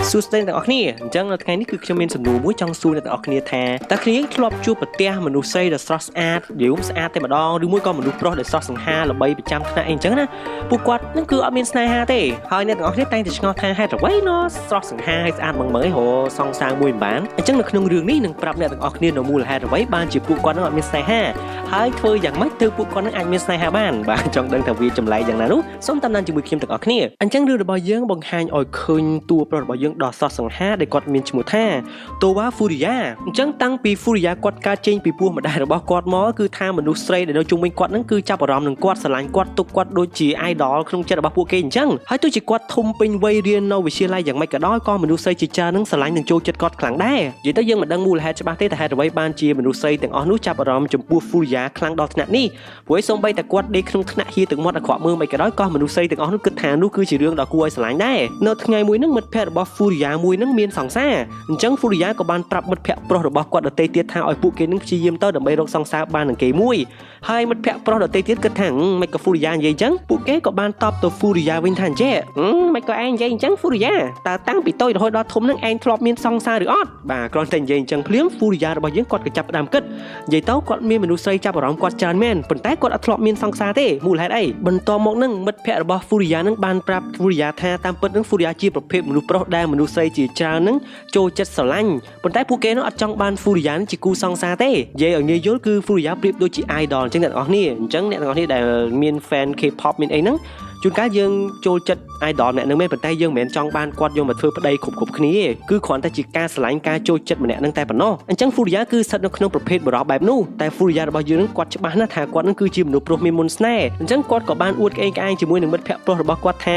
សួស្តីអ្នកទាំងអស់គ្នាអញ្ចឹងនៅថ្ងៃនេះគឺខ្ញុំមានសំណួរមួយចង់សួរអ្នកទាំងអស់គ្នាថាតើគ្នាធ្លាប់ជួបប្រទះមនុស្សស្រីដ៏ស្រស់ស្អាតយូមស្អាតតែម្ដងឬមួយក៏មនុស្សប្រុសដែលស្រស់សង្ហាល្បីប្រចាំថ្នាក់អីអញ្ចឹងណាពួកគាត់នឹងគឺអត់មានស្នេហាទេហើយអ្នកទាំងអស់គ្នាតែងតែឆ្ងល់ថាហេតុអ្វីណស្រស់សង្ហាហើយស្អាតមើងមើលហ៎សង្សារមួយមិនបានអញ្ចឹងនៅក្នុងរឿងនេះនឹងប្រាប់អ្នកទាំងអស់គ្នានៅមូលហេតុអ្វីបានជាពួកគាត់នឹងអត់មានស្នេហាហើយធ្វើយ៉ាងម៉េចទើបពួកគាត់នឹងអាចមានស្នេហាបានបាទចង់ដឹងថាវាចម្លែកយ៉ាងណានោះសូមតាមដានជាមួយខ្ញុំទាំងអស់គ្នាអញ្ចឹងរឿងរបស់យើងបង្ហាញឲ្យឃើញតួប្រុសរបស់យើងដ៏ស្រស់សង្ហាដែលគាត់មានឈ្មោះថា Towa Furia អញ្ចឹងតាំងពី Furia គាត់កើតចេញពីពោះម្ដាយរបស់គាត់មកគឺថាមនុស្សស្រីដែលនៅជុំវិញគាត់ហ្នឹងគឺចាប់អារម្មណ៍នឹងគាត់ស្រឡាញ់គាត់ទុកគាត់ដូចជា idol ក្នុងចិត្តរបស់ពួកគេអញ្ចឹងហើយទោះជាគាត់ធំពេញវ័យរៀននៅវិទ្យាល័យយ៉ាងម៉េចក៏ដោយក៏មនុស្សស្រីជាច្រើនហ្នឹងស្រឡាញ់និងចូលចិត្តគាត់ខ្លាំងដែរនិយាយទៅយើងមិនដឹងមូលហេតុច្បាស់ទេតែហេតុអ្វីបានជាមនុស្សស្រីទាំងអស់នោះចាប់អារម្មណ៍ចំពោះ Furia ខ្លាំងដល់ថ្នាក់នេះព្រោះឯងសូម្បីតែគាត់ដេកក្នុងថ្នាក់ហៀទឹកមាត់អាក្រក់មើលមិនក៏ដោយក៏មនុស្សស្រីទាំងអស់នោះគិតថានោះគឺជារឿងដ៏គួរឲ្យស្រឡាញ់ដែរនៅថ្ងៃមួយហ្នឹងមិត្តភ័ក្តិរបស់ Furia មួយហ្នឹងមានសង្សារអញ្ចឹង Furia ក៏បានប្រាប់មិត្តភ័ក្តិប្រុសរបស់គាត់ដទៃទៀតថាឲ្យពួកគេនឹងព្យាយាមទៅដើម្បីរកសង្សារបាននឹងគេមួយហើយមិត្តភ័ក្តិប្រុសដទៃទៀតគិតថាមិនក៏ Furia និយាយអញ្ចឹងពួកគេក៏បានតបទៅ Furia វិញថាអញ្ចេះមិនក៏ឯងនិយាយអញ្ចឹង Furia តើតាំងពីតូចរហូតដល់ធំនឹងឯងធ្លាប់មានសង្សារឬអត់បាទគ្រាន់តែនិយាយអញ្ចឹងភ្លាម Furia របស់យើងគាត់ក៏ចាប់ផ្ដើមគិតនិយាយទៅគាត់មានមនុស្សស្រីចាប់អារម្មណ៍គាត់ច្រើនមែនប៉ុន្តែគាត់អត់ធ្លាប់មានសង្សារទេមូលហេតុអីបន្ទាប់មកនឹងមិត្តភ័ក្តិរបស់ Furia នឹងបានប្រាប់ Furia ថាតាមពិតនឹង Furia ជាប្រភេទមនុស្សប្រុសដែលមនុស្សស្រីជាច្រើននឹងចូលចិត្តស្រឡាញ់ប៉ុន្តែពួកគេនោះអត់ចង់បាន Furia នឹងជាគូសង្សារទេនិយាយឲ្យងាយយល់គឺ Furia ប្រៀបដូចជា idol អញ្ចឹងអ្នកទាំងអស់គ្នាអញ្ចឹងអ្នកទាំងអស់គ្នាដែលមាន fan K-pop មានអីហ្នឹងជួនកាលយើងចូលចិត្ត idol ម្នាក់ហ្នឹងមែនប៉ុន្តែយើងមិនមែនចង់បានគាត់យកមកធ្វើប្តីគ្រប់គ្រប់គ្នាទេគឺគ្រាន់តែជាការស្រឡាញ់ការចូលចិត្តម្នាក់ហ្នឹងតែប៉ុណ្ណោះអញ្ចឹង Furia គឺស្ថិតនៅក្នុងប្រភេទបុរសបែបនោះតែ Furia របស់យើងហ្នឹងគាត់ច្បាស់ណាស់ថាគាត់ហ្នឹងគឺជាមនុស្សប្រុសមានមុនស្នេហ៍អញ្ចឹងគាត់ក៏បានអួតក្អេងក្អាងជាមួយនឹងមិត្តភ័ក្តិប្រុសរបស់គាត់ថា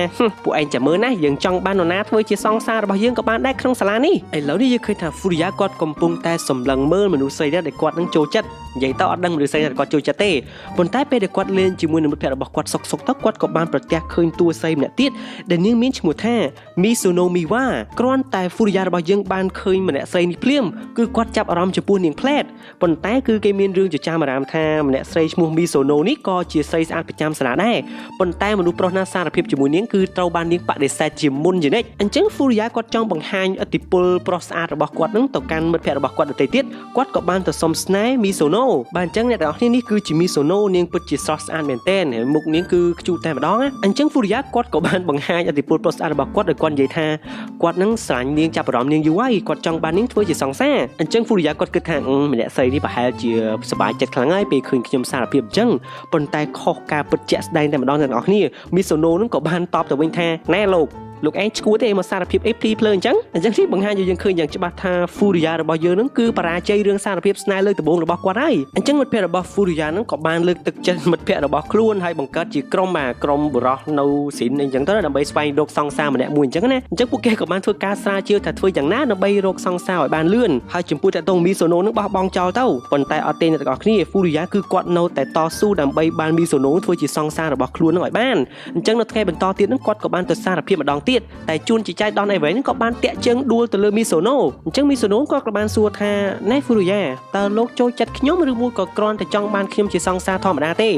ពួកឯងចាំមើលណាយើងចង់បាននរណាធ្វើជាសង្សាររបស់យើងក៏បានដែរក្នុងសាលានេះឥឡូវនេះយើងឃើញថា Furia គាត់កំពុងតែសម្លឹងមើលមនុស្សស្រីដែលគាត់នឹងចូលចិត្តនិយាយទៅអត់ដឹងមនុស្សស្រីដែលគាត់ចូលចិត្តទេប៉ុន្តែពេលដែលគាត់លេងជាមួយនឹងមិត្តភ័ក្តិរបស់គាត់សុកសុកទៅគាត់ក៏បានប្រទះឃើញតួស្រីម្នាក់ទៀតដែលនាងមានឈ្មោះថា Misono Miwa គ្រាន់តែ Furia របស់យើងបានឃើញម្នាក់ស្រីនេះភ្លាមគឺគាត់ចាប់អារម្មណ៍ចំពោះនាងផ្លែតប៉ុន្តែគឺគេមានរឿងចចាមអារាមថាម្នាក់ស្រីឈ្មោះ Misono នេះក៏ជាស្រីស្អាតប្រចាំសាលាដែរប៉ុន្តែមនុស្សប្រុសណាសារភាពជាមួយនាងគឺត្រូវបាននាងបដិសេធជាមុនជានិច្ចអញ្ចឹង Furia គាត់ចង់បង្ហាញឥទ្ធិពលប្រុសស្អាតរបស់គាត់នឹងទៅកាន់មិត្តភ័ក្តិរបស់គាត់ដទៃទៀតគាត់ក៏បានទៅសុំស្នេហ៍ Misono បាទអញ្ចឹងអ្នកទាំងអស់គ្នានេះគឺជា Misono នាងពិតជាស្រស់ស្អាតមែនទែនហើយមុខនាងគឺខ្ជូតតែម្ដងណាអញ្ចឹង Furia គាត់ក៏បានបង្ហាញឥទ្ធិពលប្រុសស្អាតរបស់គាត់ដោយគាត់និយាយថាគាត់នឹងស្រឡាញ់នាងចាប់អារម្មណ៍នាងយូរហើយគាត់ចង់បាននាងធ្វើជាសង្សារអញ្ចឹង Furia គាត់គិតថាម្នាក់ស្រីនេះប្រហែលជាសប្បាយចិត្តខ្លាំងហើយពេលឃើញខ្ញុំសារភាពអញ្ចឹងប៉ុន្តែខុសការពិតជាក់ស្ដែងតែម្ដងអ្នកទាំងអស់គ្នា Misono នឹងក៏បានតបទៅវិញថាណែលោកលោកឯងឈួតទេមកសារភាពអីភ្លីភ្លើអញ្ចឹងអញ្ចឹងនេះបង្ហាញឲ្យយើងឃើញយ៉ាងច្បាស់ថា Furia របស់យើងនឹងគឺបរាជ័យរឿងសារភាពស្នេហ៍លើកដំបូងរបស់គាត់ហើយអញ្ចឹងមិត្តភ័ក្តិរបស់ Furia នឹងក៏បានលើកទឹកចិត្តមិត្តភ័ក្តិរបស់ខ្លួនហើយបង្កើតជាក្រុមបាទក្រុមបុរសនៅស៊ីនអីចឹងទៅដើម្បីស្វែងរកសង្សារម្នាក់មួយអញ្ចឹងណាអញ្ចឹងពួកគេក៏បានធ្វើការស្រាវជ្រាវថាធ្វើយ៉ាងណាដើម្បីរកសង្សារឲ្យបានលឿនហើយចំពោះតាក់ទង Misono នឹងបោះបង់ចោលទៅប៉ុន្តែអត់ទេអ្នកទាំងអស់គ្នា Furia គឺគាត់នៅតែតស៊ូដើម្បីបាន Misono ធ្វើជាសង្សាររបស់ខ្លួននឹងឲ្យបានអញ្ចឹងនៅថ្ងៃបន្តទៀតនឹងគាត់ក៏បានទៅសារភាពម្ដងទៀតតែជួនជាចៃដន្យអីវិញក៏បានតាក់ជើងដួលទៅលើ Misono អញ្ចឹង Misono គាត់ក៏បានសួរថាណែ Furia តើលោកចូលចិត្តខ្ញុំឬមួយក៏គ្រាន់តែចង់បានខ្ញុំជាសង្សារធម្មតាទ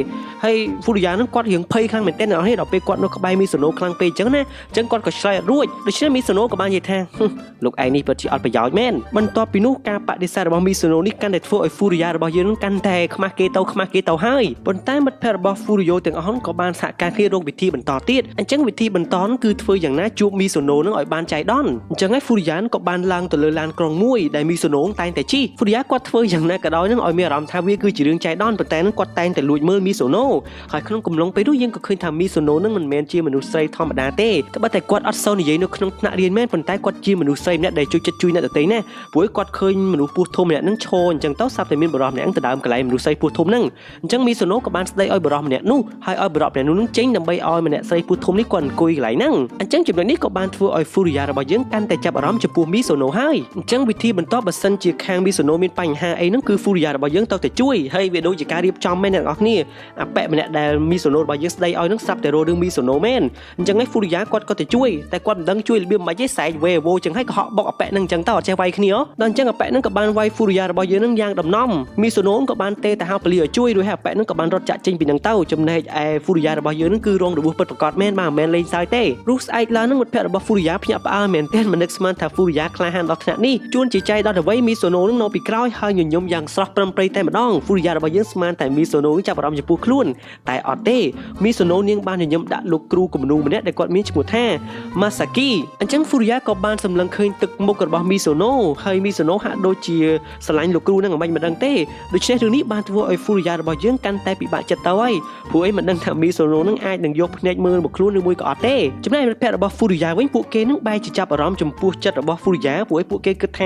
េហើយ Furia នឹងគាត់រៀងភ័យខ្លាំងមែនទែនអ្នកនរដល់ពេលគាត់នៅក្បែរ Misono ខ្លាំងពេកអញ្ចឹងណាអញ្ចឹងគាត់ក៏ឆ្លើយអត់រួចដូច្នេះ Misono ក៏បាននិយាយថាលោកឯងនេះពិតជាអត់ប្រយោជន៍មែនបន្ទាប់ពីនោះការបដិសេធរបស់ Misono នេះកាន់តែធ្វើឲ្យ Furia របស់យើងនឹងកាន់តែខ្មាស់គេទៅខ្មាស់គេទៅហើយប៉ុន្តែមិត្តភ័ក្តិរបស់ Furio ទាំងអស់ក៏បានសហការគ្នារកវិធីបន្តទៀតអញ្ចឹងវិធីបន្តនោះគឺធ្វើយ៉ាងណាជួប Misono នឹងឲ្យបានចៃដន្យអញ្ចឹងហើយ Furia ក៏បានឡើងទៅលើឡានក្រុងមួយដែល Misono តែងតែជិះ Furia គាត់ធ្វើយ៉ាងណាក៏ដោយនឹងឲ្យមានអារម្មណ៍ថាវាគឺជារឿងចៃដន្យប៉ុន្តែនឹងគាត់តែងតែលួចមើល Misono ហើយក្នុងកំឡុងពេលនោះយើងក៏ឃើញថា Misono នឹងមិនមែនជាមនុស្សស្រីធម្មតាទេត្បិតតែគាត់អត់សូវនិយាយនៅក្នុងថ្នាក់រៀនមែនប៉ុន្តែគាត់ជាមនុស្សស្រីម្នាក់ដែលជួយចិត្តជួយអ្នកដទៃណាព្រោះគាត់ឃើញមនុស្សពោះធំម្នាក់នឹងឈរអញ្ចឹងទៅស្រាប់តែមានបុរសម្នាក់ទៅដើមកន្លែងមនុស្សស្រីពោះធំហ្នឹងអញ្ចឹង Misono ក៏បានស្ដីឲ្យបុរសម្នាក់នោះហើយឲ្យបុរសម្នាក់នោះនឹងចេញដើម្បីឲ្យម្នាក់ស្រីពោះធំនេះគាត់អង្គុយកន្លែងហ្នឹងអញ្ចឹងចំណុចនេះក៏បានធ្វើឲ្យ Furia របស់យើងកាន់តែចាប់អារម្មណ៍ចំពោះ Misono ហើយអញ្ចឹងវិធីបន្តបើសិនជាខាង Misono មានបញ្ហាអីហ្នឹងគឺ Furia របស់យើងទៅតែជួយហើយវាដូចជាការរៀបចំមែនអ្នកនរគ្នាអាប៉ែម្នាក់ដែល Misono របស់យើងស្ដីឲ្យហ្នឹងស្រាប់តែរករឿង Misono មែនអញ្ចឹងឯ Furia គាត់ក៏ទៅជួយតែគាត់មិនដឹងជួយរបៀបម៉េចទេសែកវេវោចឹងហើយកុហកបុកអាប៉ែហ្នឹងអញ្ចឹងទៅអត់ចេះវាយគ្នាដល់អញ្ចឹងអាប៉ែហ្នឹងក៏បានវាយ Furia របស់យើងហ្នឹងយ៉ាងដំណំ Misono ក៏បានទេទៅហៅប៉ូលីសឲ្យជួយរួចហើយអាប៉ែហ្នឹងក៏បានរត់ចាក់ចេញពីហ្នឹងទៅចំណែកឯ Furia របស់យើងហ្នឹងគឺរងរបួសពិតប្រាកដមែនបាទមិនមែនលេងសើចទេរុះស្អែក ឡើងនឹងមិត្តភក្តិរបស់ Furuya ភ្ញាក់ផ្អើលមែនទែនមិននឹកស្មានថា Furuya ក្លាហានដល់ថ្នាក់នេះជួនជាចៃដល់អ្វីមីសូណូនឹងនៅពីក្រោយហើយញញឹមយ៉ាងស្រស់ប្រឹមប្រៃតែម្ដង Furuya របស់យើងស្មានតែមីសូណូចាប់អារម្មណ៍ចំពោះខ្លួនតែអត់ទេមីសូណូនាងបានញញឹមដាក់លោកគ្រូគំនូម្នាក់ដែលគាត់មានឈ្មោះថា Masaki អញ្ចឹង Furuya ក៏បានសម្លឹងឃើញទឹកមុខរបស់មីសូណូហើយមីសូណូហាក់ដូចជាស្រឡាញ់លោកគ្រូនឹងមិនមិនដឹងទេដូច្នេះរឿងនេះបានធ្វើឲ្យ Furuya របស់យើងកាន់តែពិបាកចិត្តទៅហើយព្រោះអីមិនដឹងថាមីសូណូនឹងអាចនឹងយកភ្នែកមើលមកខ្លួនឬមួយក៏អត់ទេចំណែកមិត្តភក្តិរបស់ Furuya វិញពួកគេនឹងបែរជាចាប់អារម្មណ៍ចំពោះចិត្តរបស់ Furuya ព្រោះអីពួកគេគិតថ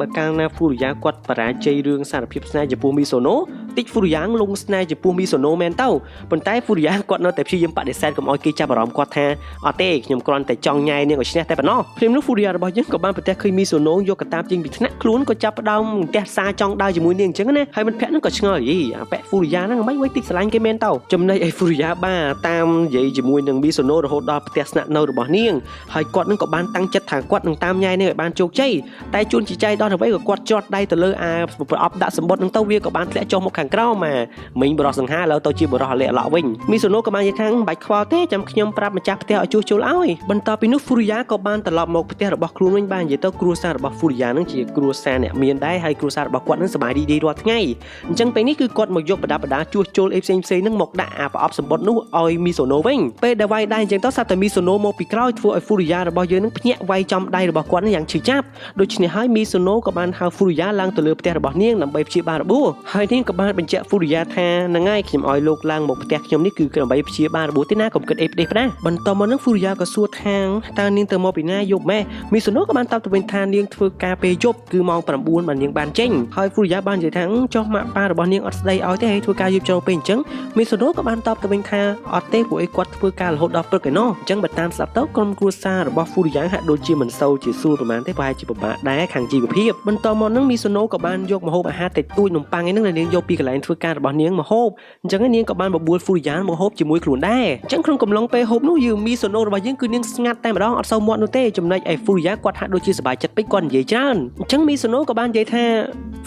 ាបើកាលណា Furuya គាត់បរាជ័យរឿងសារភាពស្នេហ៍ចំពោះមីសូណូតិច Furuya លងស្នេហ៍ចំពោះមីសូណូមែនទៅប៉ុន្តែ Furuya គាត់នៅតែព្យាយាមបដិសេធកុំឲ្យគេចាប់អារម្មណ៍គាត់ថាអត់ទេខ្ញុំគ្រាន់តែចង់ញ៉ែនាងឲ្យឈ្នះតែប៉ុណ្ណោះភ្លាមនោះ Furuya របស់យើងក៏បានប្រទះឃើញមីសូណូយកកាតាបចេញពីថ្នាក់ខ្លួនក៏ចាប់ផ្ដើមផ្ទះសារចង់ដើរជាមួយនាងអញ្ចឹងណាហើយមិត្តភក្តិហ្នឹងក៏ឆ្ងល់យីអាប៉ែ Furuya ហ្នឹងមិនវិញតិចស្រឡាញ់គេមែនទៅចំណែកឯ Furuya បាទតាមនិយាយជាមួយនឹងមីសូណូរហូតដល់ផ្ទះស្នាក់នៅរបស់នាងហើយគាត់នឹងក៏បានតាំងចិត្តថាគាត់នឹងតាមញ៉ែនាងឲ្យបានជោគជ័យតែជួនជាចៃដល់អ្វីក៏គាត់ជាត់ដៃទៅលើអាប្រអប់ដាក់សម្បត្តិហ្នឹងទៅវាក៏បានធ្លាក់ចុះមកខាងក្រោមមកមិញបរោះសង្ហាឥឡូវទៅជាបរោះអលិអឡក់វិញមីសូណូក៏បាននិយាយថាមិនបាច់ខ្វល់ទេចាំខ្ញុំប្រាប់ម្ចាស់ផ្ទះឲ្យជួសជុលឲ្យបន្ទាប់ពីនោះ Furuya ក៏បានត្រឡប់មកផ្ទះរបស់ខ្លួនវិញបាននិយាយទៅគ្រួសាររបស់ Furuya ហ្នឹងជាគ្រួសារអ្នកមានដែរហើយគ្រួសាររបស់គាត់ហ្នឹងសប្បាយរីករាយរាល់ថ្ងៃអញ្ចឹងពេលនេះគឺគាត់មកយកប្រដាប់ប្រដាជួសជុលអីផ្សេងផ្សេងហ្នឹងមកដាក់អាប្រអប់សម្បត្តិនោះឲ្យមីសូណូវិញពេលដែលវាយដៃអញ្ចឹងទៅស្រាប់តែមីសូណូមកពីក្រោយធ្វើឲ្យ Furuya របស់យើងហ្នឹងភ្ញាក់វាយចំដៃរបស់គាត់ហ្នឹងយ៉ាងឈឺចាប់ដូច្នេះហើយមីសូណូក៏បានហៅ Furuya ឡើងទៅលើផ្ទះរបស់នាងដើម្បីព្យាបាលរបួសហើយនាងក៏បានបញ្ជាក់ Furuya ថាហ្នឹងហើយខ្ញុំឲ្យលោកឡើងមកផ្ទះខ្ញុំនេះគឺដើម្បីព្យាបាលរបួសទេណាកុំគិតអីផ្ដេសផ្ដាសបន្តមកនឹង Furuya ក៏សួរថាតើនាងទៅមកពីណាយប់ម៉េះមីសូណូក៏បានតបទៅវិញថានាងធ្វើការពេលយប់គឺម៉ោង9បាននាងបានចេញហើយ Furuya បាននិយាយថាចុះម៉ាក់ប៉ារបស់នាងអត់ស្ដីឲ្យទេហើយធ្វើការយប់ជ្រៅពេកអញ្ចឹងមីសូណូក៏បានតបទៅវិញថាអត់ទេព្រោះអីគាត់ធ្វើការរហូតដល់ព្រឹកឯណោះអញ្ចឹងបើតាមស្ដាប់ទៅក្រុមគ្រួសាររបស់ Furuya ហាក់ដូចជាមិនសូវជាស្រួលប្រហែលទេប្រហែលជាពិបាកដែរខាងជីវភាពបន្តមកនឹងមីសូណូក៏បានយកម្ហូបអាហារតិចតួចនំប៉័ងឯហ្នឹងដែលនាងយកពីកន្លែងធ្វើការរបស់នាងមកហូបអញ្ចឹងនាងក៏បានបបួល Furuya មកហូបជាមួយខ្លួនដែរអញ្ចឹងក្នុងកំឡុងពេលហូបនោះយើងមីសូណូរបស់យើងគឺនាងស្ងាត់តែម្ដងអត់សូវមាត់នោះទេចំណែកឯ Furuya គាត់ហាក់ដូចជាសប្បាយចិត្តពេកគាត់និយាយច្រើនអញ្ចឹងមីសូណូក៏បាននិយាយថា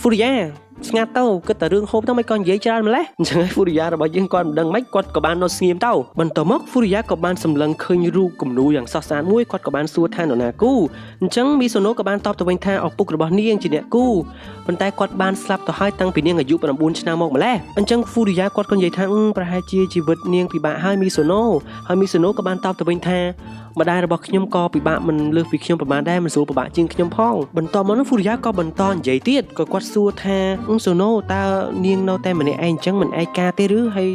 Furuya ស្ងាត់ទៅគិតតែរឿងហូបទៅមិនក៏និយាយច្រើនម្លេះអញ្ចឹងហើយ Furuya របស់យើងគាត់មិនដឹងម៉េចគាត់ក៏បាននៅស្ងៀមទៅបន្តមក Furuya ក៏បានសម្លឹងឃើញរូបគំនូរយ៉ាងស្រស់ស្អាតមួយគាត់ក៏បានសួរថានរណាគូអញ្ចឹងមីសូណូក៏បានតបទៅវិញថាឪពុករបស់នាងជាអ្នកគូប៉ុន្តែគាត់បានស្លាប់ទៅហើយតាំងពីនាងអាយុ9ឆ្នាំមកម្លេះអញ្ចឹង Furuya គាត់ក៏និយាយថាប្រហែលជាជីវិតនាងពិបាកហើយមីសូណូហើយមីសូណូក៏បានតបទៅវិញថាម្ដាយរបស់ខ្ញុំក៏ពិបាកមិនលើសពីខ្ញុំប្រហែលដែរមិនស្រួលពិបាកជាងខ្ញុំផងបន្តមកនោះ Furuya ក៏បន្តនិយាយទៀតក៏គាត់សួរថាសូណូតើនាងនៅតែម្នាក់ឯងអញ្ចឹងមិនឯកាទេឬហើយ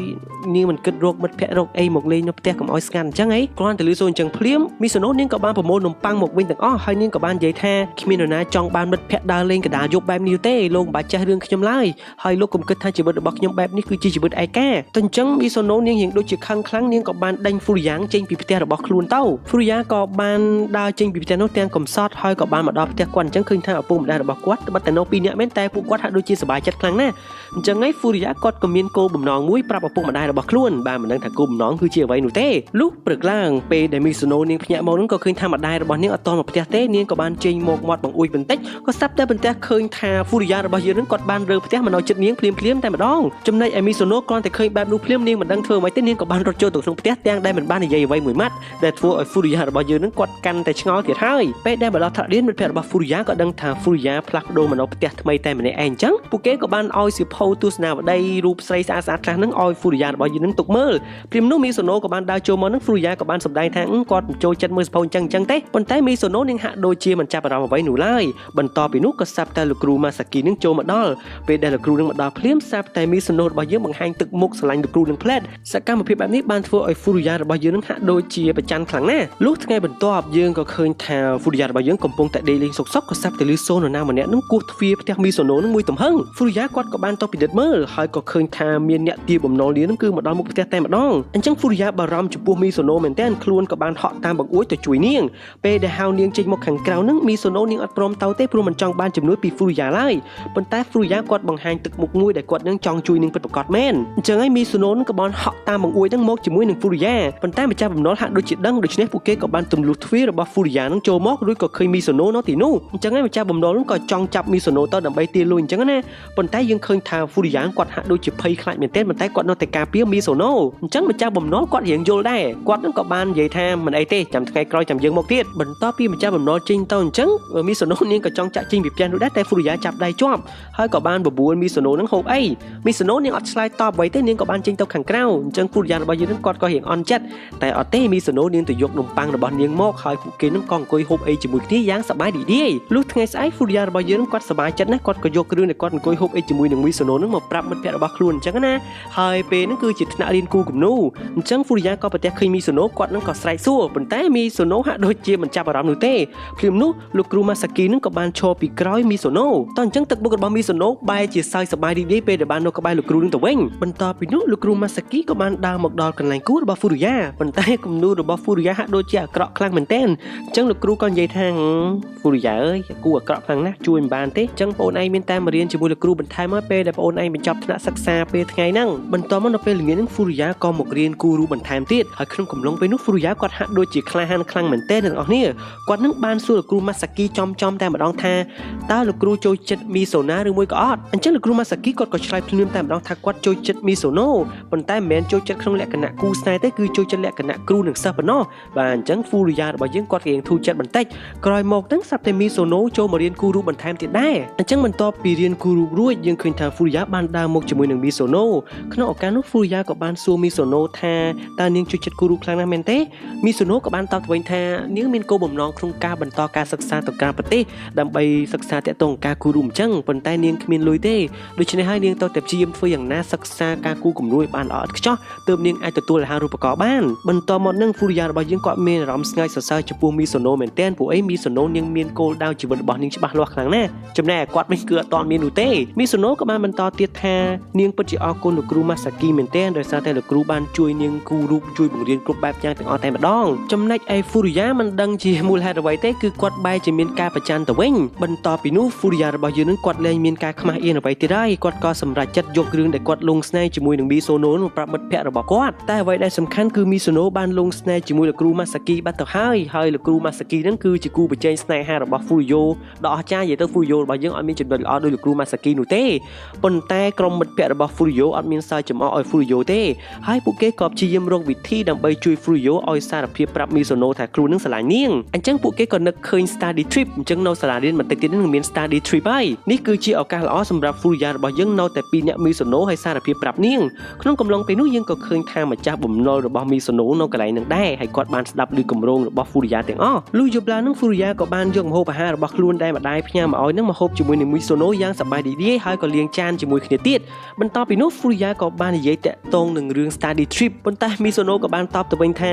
នាងមិនគិតរកមិត្តភក្តិរកអីមកលេងនៅផ្ទះកុំឲ្យស្ងាត់អញ្ចឹងអីគ្រាន់តែលឺសូរអញ្ចឹងភ្លាមមីសូណូនាងក៏បានប្រមូលនំប៉័ងមកវិញទាំងអស់ហើយនាងក៏បាននិយាយថាគ្មាននរណាចង់បានមិត្តភក្តិដើរលេងកណ្ដាលយប់បែបនេះទេលោកមិនបាច់ចេះរឿងខ្ញុំឡើយហើយលោកកុំគិតថាជីវិតរបស់ខ្ញុំបែបនេះគឺជាជីវិតឯកាតែអញ្ចឹងមីសូណូនាងរៀងដូចជាខឹងខ្លាំងនាងក៏បានដេញ Furuya ចេញពីផ្ទះរបស់ខ្លួនទៅ Furuya ក៏បានដើរចេញពីផ្ទះនោះទាំងកំសត់ហើយក៏បានមកដល់ផ្ទះគាត់អញ្ចឹងឃើញថាឪពុកម្ដាយរបស់គាត់ត្បិតតែនៅពីរនាក់មែនតែពួកគាត់ហាក់ដូចជាសប្បាយចិត្តខ្លាំងណាស់អញ្ចឹងហើយ Furuya គាត់ក៏មានគោលបំណងមួយប្រាប់ឪពុកម្ដាយរបស់ខ្លួនបាទមិនដឹងថាគោលបំណងគឺជាអ្វីនោះទេលុះព្រឹកឡើងពេលដែលមីសូណូនាងភ្ញាក់មកនោះក៏ឃើញថាម្ដាយរបស់នាងអត់ទាន់មកផ្ទះទេនាងក៏បានចេញមកមាត់បង្អួចបន្តិចក៏ស្រាប់តែបន្ទះឃើញថា Furuya របស់យើងនឹងគាត់បានរើផ្ទះមកនៅជិតនាងភ្លាមភ្លាមតែម្ដងចំណែកឯមីសូណូគ្រាន់តែឃើញបែបនោះភ្លាមនាងមិនដឹងធ្វើអ្វីទេនាងក៏បានរត់ចូលទៅក្នុងផ្ទះទាំងដែលមិនបាននិយាយអ្វីមួយម៉ាត់ដែលធ្វើឲ្យ Furuya របស់យើងនឹងគាត់កាន់តែឆ្ងល់ទៀតហើយពេលដែលមកដល់ថ្នាក់រៀនមិត្តភក្តិរបស់ Furuya ក៏ដឹងថា Furuya ផ្លាស់ប្ដូរមកនៅផ្ទះថ្មីតែម្នាក់ឯងអញ្ចឹងពួកគេក៏បានឲ្យសៀវភៅទស្សនាវដ្តីរូបស្រីស្អាតស្អាតខ្លះហ្នឹងឲ្យ Furuya របស់យើងនឹងទុកមើលព្រាមនោះមីសូណូក៏បានដើរចូលមកនឹង Furuya ក៏បានសម្ដែងថាគាត់មិនចូលចិត្តមើលសៀវភៅអញ្ចឹងអញ្ចឹងទេប៉ុន្តែមីសូណូនាងហាក់ដូចជាមិនចាប់អារម្មណ៍អ្វីនោះឡើយបន្ទាប់ពីនោះក៏ស្រាប់តែលោកគ្រូម៉ាសាគីនឹងចូលមកដល់ពេលដែលលោកគ្រូនឹងមកដល់ភ្លាមស្រាប់តែមីសូណូរបស់យើងបង្ហាញទឹកមុខស្រឡាញ់លោកគ្រូនឹងផ្លែតសកម្មភាពបែបនេះបានធ្វើឲ្យ Furuya របស់យើងនឹងហាក់ដូចជាប្រច័នខ្លាំងណាស់លុះថ្ងៃបន្ទាប់យើងក៏ឃើញថា Furuya របស់យើងកំពុងតែដេកលេងសុកសុកក៏ស្រាប់តែឮសូរនរណាម្នាក់នឹងគោះទ្វារផ្ទះមីសូណូនឹងមួយទំហឹង Furuya គាត់ក៏បានទៅពិនិត្យមើលហើយក៏ឃើញថាមានអ្នកទាបំណុលនាងនឹងគឺមកដល់មុខផ្ទះតែម្ដងអញ្ចឹង Furuya បារម្ភចំពោះមីសូណូមែនទែនខ្លួនក៏បានហក់តាមបង្អួចទៅជួយនាងពេលដែលហៅនាងចេញមកខាងក្រៅនឹងមីសូណូនាងអត់ព្រមទៅទេព្រោះមិនចង់បានជំនួយពី Furuya ឡើយប៉ុន្តែ Furuya គាត់បង្ហាញទឹកមុខមួយដែលគាត់នឹងចង់ជួយនាងពិតប្រាកដមែនអញ្ចឹងហើយមីសូណូនឹងក៏បានហក់តាមបង្អួចនឹងមកជាមួយនឹង Furuya ប៉ុន្តែម្ចាស់បំណុលហាក់ដូចជាដឹងដូច្នេះពួកគេក៏បានទម្លុះទ្វាររបស់ Furuya នឹងចូលមករួចក៏ឃើញមីសូណូនៅទីនោះអញ្ចឹងហើយម្ចាស់បំណុលនឹងក៏ចង់ចាប់មីសូណូទៅដើម្បីទារលុយអញ្ចឹងណាប៉ុន្តែយើងឃើញថា Furuya គាត់ហាក់ដូចជាភ័យខ្លាចមែនទែនប៉ុន្តែគាត់នៅតែការពារ ពាមីសូណូអញ្ចឹងម្ចាស់បំណុលគាត់រៀងយល់ដែរគាត់នឹងក៏បាននិយាយថាមិនអីទេចាំថ្ងៃក្រោយចាំយើងមកទៀតបន្ទាប់ពីម្ចាស់បំណុលចេញទៅអញ្ចឹងមីសូណូនាងក៏ចង់ចាក់ចេញពីផ្ទះនោះដែរតែហ្វូរីយ៉ាចាប់ដៃជាប់ហើយក៏បានបបួលមីសូណូនឹងហូបអីមីសូណូនាងអត់ឆ្លើយតបអ្វីទេនាងក៏បានចេញទៅខាងក្រៅអញ្ចឹងហ្វូរីយ៉ារបស់យើងនឹងគាត់ក៏រៀងអន់ចិត្តតែអត់ទេមីសូណូនាងទៅយកនំប៉័ងរបស់នាងមកហើយពួកគេនឹងក៏អង្គុយហូបអីជាមួយគ្នាយ៉ាងសប្បាយរីករាយលុះថ្ងៃស្អែកហ្វូរីយ៉ារបស់យើងនឹងគាត់សប្បាយចិត្តណាស់គាត់ក៏យកគ្រឿងដែលគាត់អង្គុយហូបអីជាមួយនឹងមីសូណូនឹងមកប្រាប់មិត្តភក្តិរបស់ខ្លួនអញ្ចឹងណាហើយពេលហ្នឹងគឺជាថ្នាក់រៀនគូគំនូអញ្ចឹងហ្វូរីយ៉ាក៏ប្រទះឃើញមីសូណូគាត់នឹងក៏ស្រែកសួរប៉ុន្តែមីសូណូហាក់ដូចជាមិនចាប់អារម្មណ៍នោះទេភ្លាមនោះលោកគ្រូម៉ាសាគីនឹងក៏បានឈរពីក្រោយមីសូណូតោះអញ្ចឹងទឹកមុខរបស់មីសូណូបែរជាសើចសប្បាយរីករាយពេលដែលបាននៅក្បែរលោកគ្រូនឹងទៅវិញបន្ទាប់ពីនោះលោកគ្រូម៉ាសាគីក៏បានដើរមកដល់កន្លែងគូរបស់ហ្វូរីយ៉ាប៉ុន្តែគំនូរបស់ហ្វូរីយ៉ាហាក់ដូចជាអាក្រក់ខ្លាំងមែនទែនអញ្ចឹងលោកគ្រូក៏និយាយថាហ្វូរីយ៉ាអើយគូអាក្រក់ខ្លាំងណាស់ជួយមិនបានទេអញ្ចឹងបងអូនឯងមានតែមករៀនជាមួយលោកគ្រូបន្ថែមហើយពេលដែលបងអូនឯងបញ្ចប់ថ្នាក់សិក្សាពេលថ្ងៃហ្នឹងបន្ទាប់មកនៅពេលល្ងាចហ្នឹងហ្វូរីយ៉ាក៏មករៀនគូរូបន្ថែមទៀតហើយក្នុងកំឡុងពេលនោះហ្វូរីយ៉ាគាត់ហាក់ដូចជាក្លាហានខ្លាំងមែនទែនអ្នកនរគ្នាគាត់នឹងបានសួរលោកគ្រូម៉ាសាគីចំចំតែម្ដងថាតើលោកគ្រូចូលចិត្តមីសូណាឬមួយក៏អត់អញ្ចឹងលោកគ្រូម៉ាសាគីគាត់ក៏ឆ្លើយភ្លាមតែម្ដងថាគាត់ចូលចិត្តមីសូណូប៉ុន្តែមិនមែនចូលចិត្តក្នុងលក្ខណៈគូស្នេហ៍ទេគឺចូលចិត្តលក្ខណៈគ្រូនិងសិស្សប៉ុណ្ណោះបាទអញ្ចឹងហ្វូរីយ៉ារបស់យើងគាត់រៀងធូរចិត្តបន្តិចក្រោយមកហ្នឹងស្រាប់តែមីសូណូចូលមករៀនគូរូបបន្ថែមទៀតដែរអញ្ចឹងបន្ទាប់ពីរៀនគូរូបរួចយើងឃើញថាហ្វូរីយ៉ាបានដើរមកជាមួយនឹងមីសូណូក្នុងឱកាសនោះហ្វូរីយ៉ាក៏បានសួរមីសូណូថាតើនាងចូលចិត្តគូរូបខ្លាំងណាស់មែនទេមីសូណូក៏បានតបទៅវិញថានាងមានគោលបំណងក្នុងការបន្តការសិក្សាទៅក្រៅប្រទេសដើម្បីសិក្សាទាក់ទងនឹងការគូរូបអញ្ចឹងប៉ុន្តែនាងគ្មានលុយទេដូច្នេះហើយនាងត្រូវតែព្យាយាមធ្វើយ៉ាងណាសិក្សាការគូគំនូរឲ្យបានល្អឥតខ្ចោះទើបនាងអាចទទួលអាហារូបករណ៍បានបន្ទាប់មកនឹងហ្វូរីយ៉ារបស់យើងគាត់មានអារម្មណ៍ស្ងើចសរសើរចំពោះមីសូណូមែនទែនព្រោះអីមីសូណូនាងមានគោលដៅជីវិតរបស់នាងច្បាស់លាស់ខ្លាំងណាស់ចំណែកឯគាត់វិញគឺអត់ទាន់មាននោះទេមីសូណូក៏បានបន្តទៀតថានាងពិតជាអរគុណលោកគ្រូម៉ាសាគីមែនទែនដោយសារតែលោកគ្រូបានជួយនាងគូរូបជួយបង្រៀនគ្រប់បែបយ៉ាងទាំងអស់តែម្ដងចំណែកឯហ្វូរីយ៉ាមិនដឹងជាមូលហេតុអ្វីទេគឺគាត់បែរជាមានការប្រច័នទៅវិញបន្ទាប់ពីនោះហ្វូរីយ៉ារបស់យើងនឹងគាត់លែងមានការខ្មាស់អៀនអ្វីទៀតហើយគាត់ក៏សម្រេចចិត្តយករឿងដែលគាត់លងស្នេហ៍ជាមួយនឹងមីសូណូមកប្រាប់មិត្តភ័ក្តិរបស់គាត់តែអ្វីដែលសំខាន់គឺមីសូណូបានលងស្នេហ៍ជាមួយលោកគ្រូម៉ាសាគីបាត់ទៅហើយហើយលោកគ្រូម៉ាសាគីនឹងគឺជាគូប្រជែងស្នេហារបស់ហ្វូរីយ៉ូដ៏អស្ចារ្យនិយាយទៅហ្វូរីយ៉ូរបស់យើងអត់មានចំណុចល្អដូចលោកគ្រូម៉ាសាគីនោះទេប៉ុន្តែក្រុមមិត្តភ័ក្តិរបស់ហ្វូរីយ៉ូអត់មានសើចំអកឲ្យហ្វូរីយ៉ូទេហើយពួកគេក៏ព្យាយាមរកវិធីដើម្បីជួយហ្វូរីយ៉ូឲ្យសារភាពប្រាប់មីសូណូថាខ្លួននឹងស្រឡាញ់នាងអញ្ចឹងពួកគេក៏នឹកឃើញ study trip អញ្ចឹងនៅសាលារៀនបន្តិចទៀតនឹងមាន study trip ហើយនេះគឺជាឱកាសល្អសម្រាប់ហ្វូរីយ៉ារបស់យើងនៅតែពីរនាក់មីសូណូហើយសារភាពប្រាប់នាងក្នុងកំឡុងពេលនោះយើងក៏ឃើញថាម្ចាស់បំណុលរបស់មីសូណូនៅកន្លែងនឹងដែរហើយគាត់បានស្ដាប់ឮគម្រោងរបស់ហ្វូរីយ៉ាទាំងអស់លុះយប់ឡើងនឹងហ្វូរីយ៉ាក៏បានយកម្ហូបអាហាររបស់ខ្លួនដែលម្ដាយផ្ញើមកឲ្យនឹងមកហូបជាមួយនឹងមីសូណូយ៉ាងសប្បាយរីករាយហើយក៏លាងចានជាមួយគ្នាទៀតបន្ទាប់ពីនោះហ្វូរីយ៉ាក៏បាននិយាយតាក់ទងនឹងរឿង study trip ប៉ុន្តែមីសូណូក៏បានតបទៅវិញថ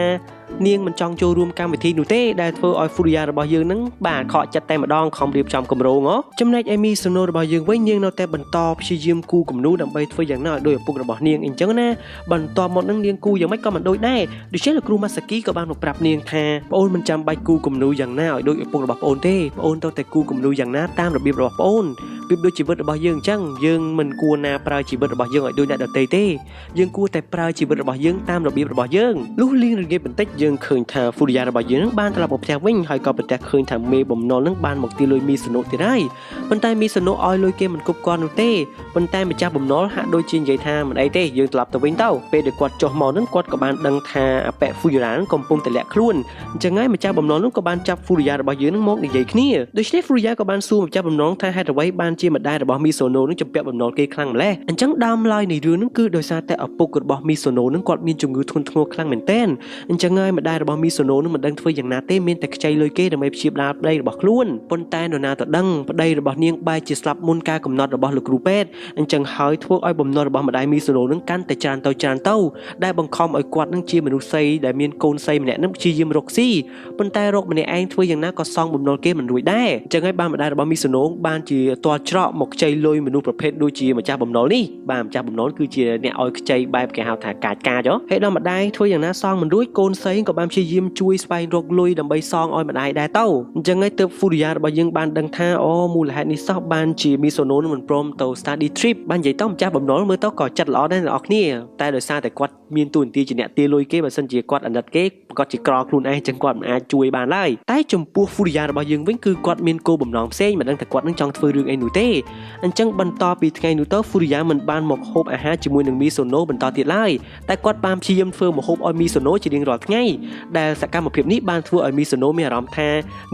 ានាងមិនចង់ចូលរួមកម្មវិធីនោះទេដែលធ្វើឲ្យហ្វូរីយ៉ារបស់យើងនឹងបាទខកចិត្តតែម្ដងខំរៀបចំគម្រោងហ៎ចំណែកឯមីសូណូរបស់យើងវិញនាងនៅតែបន្តព្យាយាមគូគំនូរដើម្បីធ្វើយ៉ាងណាឲ្យដូចឪពុករបស់នាងអញ្ចឹងណាបន្ទាប់មកនឹងនាងគូយ៉ាងម៉េចក៏មិនដូចដែរដូច្នេះលោកគ្រូម៉ាសាគីក៏បានមកប្រាប់នាងថាប្អូនមិនចាំបាច់គូគំនូរយ៉ាងណាឲ្យដូចឪពុករបស់ប្អូនទេប្អូនត្រូវតែគូគំនូរយ៉ាងណាតាមរបៀបរបស់ប្អូនប្រៀបដូចជីវិតរបស់យើងអញ្ចឹងយើងមិនគួរណាប្រើជីវិតរបស់យើងឲ្យដូចអ្នកដទៃទេយើងគួរតែប្រើជីវិតរបស់យើងតាមរបៀបរបស់យើងលុះលៀងរងាយបន្តិចយើងឃើញថាហ្វូរីយ៉ារបស់យើងនឹងបានត្រឡប់មកផ្ទះវិញហើយក៏ប្រទះឃើញថាមេបំណុលនឹងបានមកទាលុយមីសូណូទៀតហើយប៉ុន្តែមីសូណូឲ្យលុយគេមិនគ្រប់គ្រាន់នោះទេប៉ុន្តែម្ចាស់បំណុលហាក់ដូចជានិយាយថាមិនអីទេយើងត្រឡប់ទៅវិញទៅពេលដែលគាត់ចុះមកនឹងគាត់ក៏បានដឹងថាអាប៉ែហ្វូរីយ៉ានឹងកំពុងតែលាក់ខ្លួនអញ្ចឹងហើយម្ចាស់បំណុលនោះក៏បានចាប់ហ្វូរីយ៉ារបស់យើងនឹងមកនិយាយគ្នាដូច្នេះហ្វូរីយ៉ាក៏បានសួរម្ចាស់បំណុលថាហេតុអ្វីបានជាម្ដាយរបស់មីសូណូនឹងជំពាក់បំណុលគេខ្លាំងម្ល៉េះអញ្ចឹងដើមឡើយនៃរឿងនឹងគឺដោយសារតែឪពុករបស់មីសូណូនឹងគាត់មានជំងឺធ្ងន់ធ្ងរខ្លាំងមែនទែនអញ្ចឹងហើយម្ដាយរបស់មីសូណូនឹងមិនដឹងធ្វើយ៉ាងណាទេមានតែខ្ចីលុយគេដើម្បីព្យាបាលប្តីរបស់ខ្លួនប៉ុន្តែនរណាទៅដឹងប្តីរបស់នាងបែរជាស្លាប់មុនការកំណត់របស់លោកគ្រូពេទ្យអញ្ចឹងហើយធ្វើឲ្យបំណុលរបស់ម្ដាយមីសូណូនឹងកាន់តែច្រើនទៅច្រើនទៅដែលបង្ខំឲ្យគាត់នឹងជាមនុស្សស្រីដែលមានកូនស្រីម្នាក់នឹងព្យាយាមរកស៊ីប៉ុន្តែរកម្នាក់ឯងធ្វើយ៉ាងណាក៏សងបំណុលគេមិនរួចដែរអញ្ចឹងហើយបានម្ដាយរបស់មីសូណូបានជាទាល់ច្រកមកខ្ចីលុយមនុស្សប្រភេទដូចជាម្ចាស់បំណុលនេះបាទម្ចាស់បំណុលគឺជាអ្នកឲ្យខ្ចីបែបគេហៅថាកាចកាចហ៎ហើយដល់ម្ដាយធ្វើយ៉ាងណាសងមិនរួចកូនស្រីក៏បានព្យាយាមជួយស្វែងរកលុយដើម្បីសងឲ្យម្ដាយដែរទៅអញ្ចឹងហើយទើបហ្វូរីយ៉ារបស់យើងបានដឹងថាអូមូលហេតុនេះសោះបានជាមីសូណូនឹងមិនព្រមទៅ study trip បាននិយាយទៅម្ចាស់បំណុលមើលទៅក៏ចិត្តល្អដែរអ្នកនរគ្នាតែដោយសារតែគាត់មានតួនាទីជាអ្នកទាលុយគេបើសិនជាគាត់អាណិតគេគាត់ជាក្រខ្លួនឯងចឹងគាត់មិនអាចជួយបានឡើយតែចំពោះហ្វូរីយ៉ារបស់យើងវិញគឺគាត់មានគោលបំណងផ្សេងមិនដឹងថាគាត់នឹងចង់ធ្វើរឿងអីនោះទេអញ្ចឹងបន្តពីថ្ងៃនោះទៅហ្វូរីយ៉ាមិនបានមកហូបអាហារជាមួយនឹងមីសូណូ ណូបន្តទៀតឡើយតែគាត់បានព្យាយាមធ្វើម្ហូបឲ្យមីសូណូជារៀងរាល់ថ្ងៃដែលសកម្មភាពនេះបានធ្វើឲ្យមីសូណូមានអារម្មណ៍ថា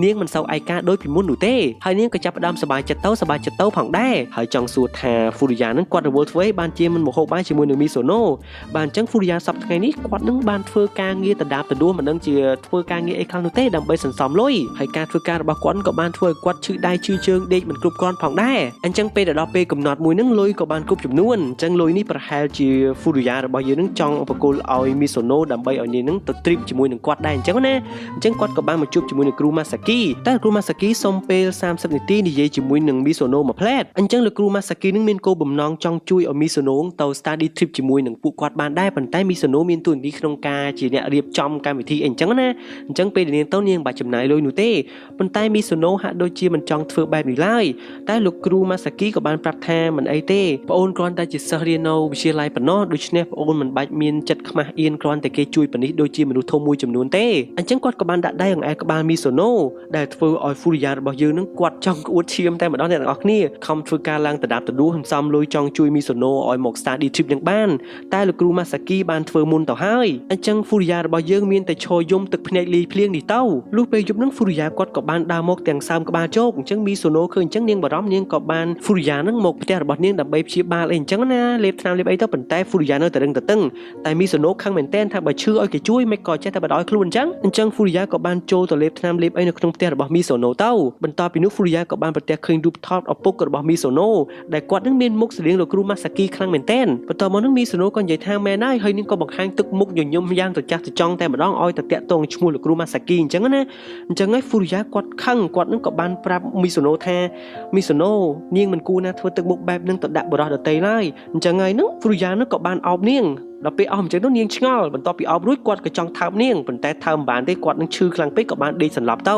នាងមិនសូវឯកាដូចពីមុននោះទេហើយនាងក៏ចាប់ផ្ដើមសប្បាយចិត្តទៅសប្បាយចិត្តទៅផងដែរហើយចង់សួរថាហ្វូរីយ៉ានឹងគាត់រវល់ធ្វើអីបានជាមិនមកហូបបាយជាមួយនឹងមីសូណូបាទអញ្ចឹងហ្វូរីយ៉ាសប្តាហ៍ថ្ងៃនេះគាត់នឹងបានធ្វើការងារដដាបដដួសមិនដឹងជាធ្វើការងារអីខ្លះនោះទេដើម្បីសន្សំលុយហើយការធ្វើការរបស់គាត់ក៏បានធ្វើឲ្យគាត់ឈឺដៃឈឺជើងដេកមិនគ្រប់គ្រាន់ផងដែរអញ្ចឹងពេលដល់ពេលកំណត់មួយនឹងលុយក៏បានគ្រប់ចំនួនអញ្ចឹងលុយនេះប្រហែលជាហ្វូរីយ៉ារបស់យើងនឹងចង់ប្រគល់ឲ្យមីសូណូដើម្បីឲ្យនាងនឹងទៅ trip ជាមួយនឹងគាត់ដែរអញ្ចឹងណាអញ្ចឹងគាត់ក៏បានមកជួបជាមួយនឹងគ្រូម៉ាសាគីតែគ្រូម៉ាសាគីសុំពេល30នាទីនិយាយជាមួយនឹងមីសូណូមួយផ្លែតអញ្ចឹងលោកគ្រូម៉ាសាគីនឹងមានគោលបំណងចង់ជួយឲ្យមីសូណូទៅ study trip ជាមួយនឹងពួកគាត់បានដែរប៉ុន្តែមីសូណូមានតួនាទីក្នុងការជាអ្នករៀបចំកម្មវិធីអីអញ្ចឹងណាអញ្ចឹងពេលដែលនាងទៅនាងមិនបាច់ចំណាយលុយនោះទេប៉ុន្តែមីសូណូហាក់ដូចជាមិនចង់ធ្វើបែបនេះឡើយតែលោកគ្រូម៉ាសាគីក៏បានប្រាប់ថាមិនអីទេប្អូនគ្រាន់តែជាសិស្សរៀននៅវិទ្យាល័យប៉ុណ្ណោះដូច្នេះប្អូនមិនបាច់មានចិត្តខ្មាស់អៀនគ្រាន់តែគេជួយប៉នេះដូចជាមនុស្សធំមួយចំនួនទេអញ្ចឹងគាត់ក៏បានដាក់ដៃអង្អែលក្បាលមីសូណូដែលធ្វើឲ្យហ្វូរីយ៉ារបស់យើងនឹងគាត់ចង់ក្អួតឈាមតែម្ដងអ្នកទាំងអស់គ្នាខំធ្វើការឡើងដដាបដដួសសំលុយចង់ជួយមីសូណូឲ្យមក study trip នឹងបានតែលោកគ្រូម៉ាសាគីបានធ្វើមុនទៅហើយអញ្ចឹងហ្វូរីយ៉ារបស់យើងមានតែឈរយំទឹកភ្នែកលាយភ្លៀងនេះទៅលុះពេលយប់នឹងហ្វូរីយ៉ាគាត់ក៏បានដើរមកទាំងសើមក្បាលជោកអញ្ចឹងមីសូណូឃើញអញ្ចឹងនាងបារម្ភនាងក៏បានហ្វូរីយ៉ានឹងមកផ្ទះរបស់នាងដើម្បីព្យាបាលអីអញ្ចឹងណាលេបថ្នាំលេបអីទៅប៉ុន្តែហ្វូរីយ៉ានៅតែរឹងតឹងតែមីសូណូខឹងមែនទែនថាបើឈឺឲ្យគេជួយមិនក៏ចេះតែបដ ாய் ខ្លួនអញ្ចឹងអញ្ចឹងហ្វូរីយ៉ាក៏បានចូលទៅលេបថ្នាំលេបអីនៅក្នុងផ្ទះរបស់មីសូណូទៅបន្ទាប់ពីនោះហ្វូរីយ៉ាក៏បានប្រទះឃើញរូបថតឪពុករបស់មីសូណូដែលគាត់នឹងមានមុខស្រដៀងលោកគ្រូម៉ាសាគីខ្លាំងមែនទែនបន្ទាប់មកនឹងមីសូណូក៏និយាយថាមែនហើយហើយនាងក៏បង្ហាញទឹកមុខញញឹមយ៉ាងត្រចះត្រចង់តែម្ដងឲ្យតែតាក់ទងឈ្មោះលោកគ្រូម៉ាសាគីអញ្ចឹងណាអញ្ចឹងហើយហ្វូរីយ៉ាគាត់ខឹងគាត់នឹងក៏បានប្រាប់មីសូណូថាមីសូណូនាងមិនគួរណាធ្វើទឹកមុខបែបនឹងទៅដាក់បរិសដតីឡើយអញ្ចឹងហើយនឹងហ្វូរីយ៉ានឹងក៏បានអោបនាងដល់ពេលអស់អញ្ចឹងទៅនាងឆ្ងល់បន្ទាប់ពីអោបរួចគាត់ក៏ចង់ថើបនាងប៉ុន្តែថើបមិនបានទេគាត់នឹងឈឺខ្លាំងពេកក៏បានដេកសន្លប់ទ